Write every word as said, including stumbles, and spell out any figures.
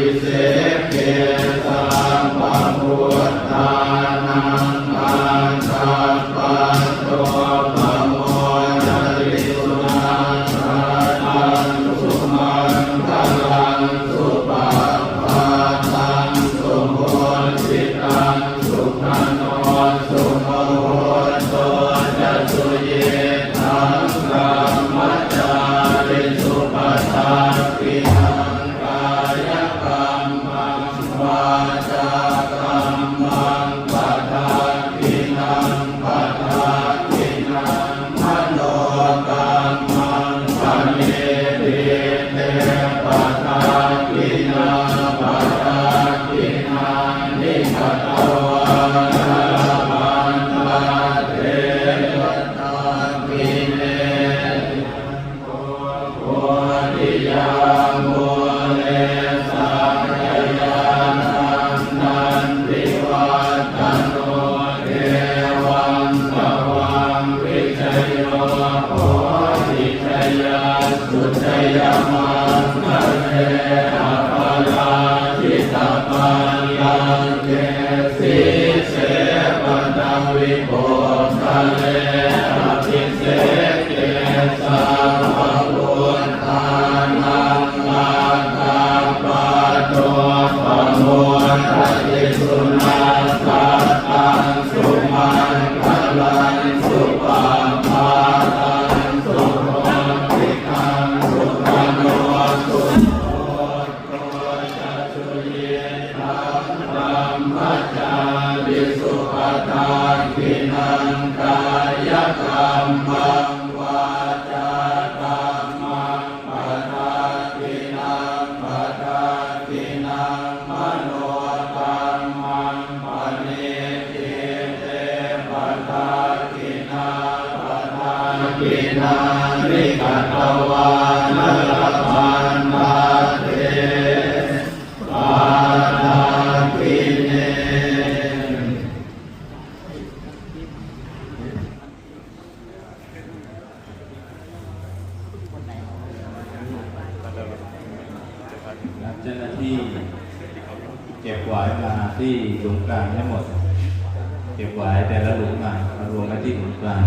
Seke sabbabuddhānaṃ aggappatto pamodati. Sunakkhattaṃ sumaṅgalaṃ supabhātaṃ suhuṭṭhitaṃ sukhaṇo sumuhutto ca suyiṭṭhaṃ brahmacārisu. Padakkhiṇaṃ kāyakammaṃ vācākammaṃ padakkhiṇaṃ padakkhiṇaṃ manokammaṃ paṇidhī te padakkhiṇā padakkhiṇāni katvāna labhantatthe padakkhiṇe. Bodhiyā mūle sakyānaṃ nandivaḍḍhano evaṃ tvaṃ vijayo hohi jayassu jayamaṅgale aparājitapallaṅke sīse paṭhavipokkhare abhiseke sabbabuddhānaṃ aggappatto pamodati. Sunakkhattaṃ sumaṅgalaṃ supabhātaṃ suhuṭṭhitaṃ sukhaṇo sumuhutto ca suyiṭṭhaṃ brahmacārisu. Padakkhiṇaṃ kāyakammaṃ vācākammaṃ padakkhiṇaṃ padakkhiṇaṃ manokammaṃ paṇidhī te padakkhiṇā padakkhiṇāni katvāna labhantatthe padakkhiṇe. เจ้าหน้าที่เก็บไว้มาที่หลุมกลางให้หมด เก็บไว้แต่ละหลุมมามารวมไว้ที่หลุมกลาง